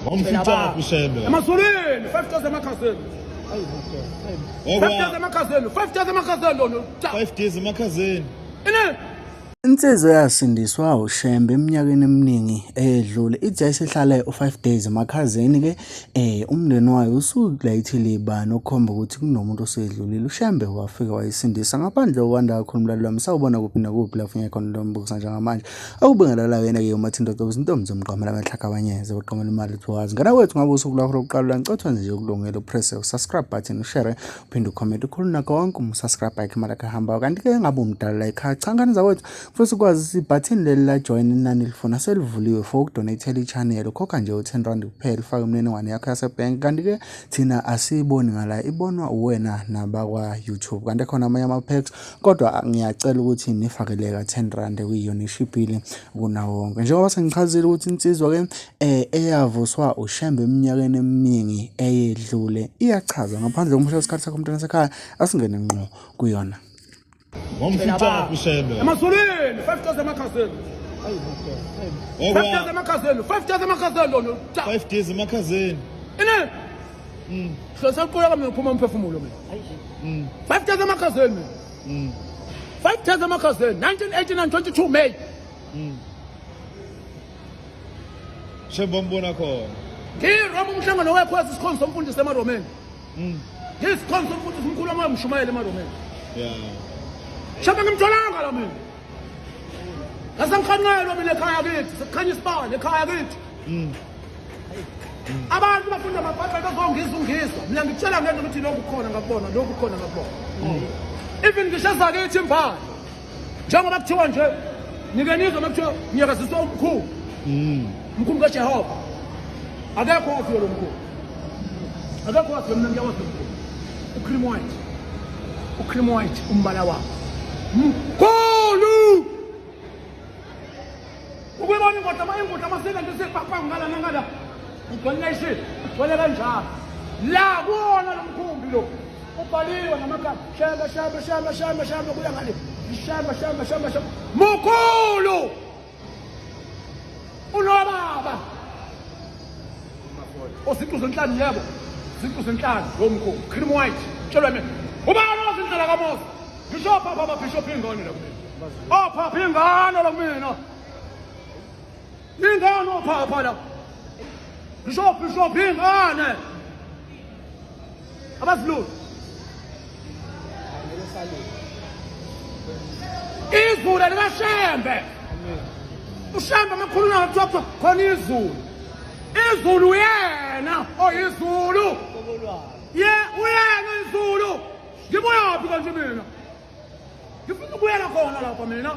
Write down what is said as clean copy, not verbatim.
Wamfica uShembe. Emasulwini 5000 emakhazeni. 5000 emakhazeni, 5000 emakhazeni lona. 5 days emakhazeni. Ini Insizwa eyasindiswa uShembe eminyakeni eminingi eyedlule ithi yayisihlale u-5 days emakhazeni ke umndeni wayo usulayithile ibani okukhomba ukuthi kunomuntu osedlulile. UShembe wafika wayisindisa ngaphandle kokwanda kakhulu mlaleli wami. Sawubona kuphi nakuphi lapho ngikhona ntombukisa njengamanje. Akubingelelayo yena-ke uMathinta Cobo izintombi zomqamela amahlaka abanyeze baqamela imali thiwazi. Ngana kwethu ngabe usuku lwakho lokuqala la ngicela nje ukulungela upresse usubscribe button ushare uphinde ucomment ukhulu nakho wonke umusubscribe yakhe imali yakhe ehambayo. Kanti-ke ngabe umdala la ekhaya cha ngane zakwethu futhi ukwazi ibhathini leli la join inani lifuna selivuliwe for ukudonatela i-channel ukhokha nje u-10 rand kuphela ufake imininingwane yakho yasebank. Kanti-ke thina asiyiboni ngala ibonwa uwena nabakwa-YouTube. Kanti khona amanye ama-perks kodwa ngiyacela ukuthi nifakele ka-10 rand kuyiyona eshibhile kunawo wonke. Njengoba sengichazile ukuthi insizwa-ke eyavuswa uShembe eminyakeni eminingi eyedlule iyachaza ngaphandle kokumosha isikhathi sakho mntwana sekhaya asingene ngqo kuyona. Wamfica uShembe. Emasulwini 5000 emakhazeni. 5000 emakhazeni, 5000 emakhazeni lona. 5 days emakhazeni. Ini Hlose uquleka mina uphuma umphefumulo mina. 5 days emakhazeni mina. 5 days emakhazeni 1989 22 May. Shembe wambona khona. NgiRoma umhlangano wekho isikhonzo somfundisi emaRomeni. Ngisikhonzo somfundisi umkhulu wami wamshumayela emaRomeni. Yeah. Shembe ngimtholanga la mina. Ngasengihanqelwa mina ekhaya kithi, sekukhanya isibane ekhaya kithi. Abantu bafunda amabhayibheli bazongizwa ungizwa. Mina ngikutshela ngento ukuthi lokhu khona ngakubona, lokhu khona ngakubona. Even ngisho ezakithi imbala. Njengoba kuthiwa nje nike nizwe uma kuthiwa ngiyakaziswa umkhulu. Umkhulu kaJehova. Akekho waziyo lo mkhulu. Akekho waziyo mina ngiyawazi lo mkhulu. Ucream white. Ucream white umbala wakho. Mkhulu! Ukuyibona ingoda ama ingoda amasika nje sipapa ngala nangala. Igcwele ishini, igcwele kanjalo. La kuwona lo mkhumbi lo. Ubhaliwe ngamagama. Shembe shembe shembe shembe shembe kuya ngale. Shembe shembe shembe shembe. Mkhulu! Unobaba. Oziqu zenhlanu yebo. Ziqu zenhlanu lo mkhumbi. Cream white. Tshelwa mina. Ubani ozindlela kaMose? Ngisho phapha ababishop ingane la kumina. Ophapha ingane la kumina. Ingane ophapha la. Ngisho bishop ingane. Abazilutho. Izulu likaShembe. UShembe makhuluma kuthiwa khona izulu. Izulu uyena oyizulu. Ye uyena izulu. Ngibuyaphi kanje mina? Ngifuna ukubuyela khona lapha mina.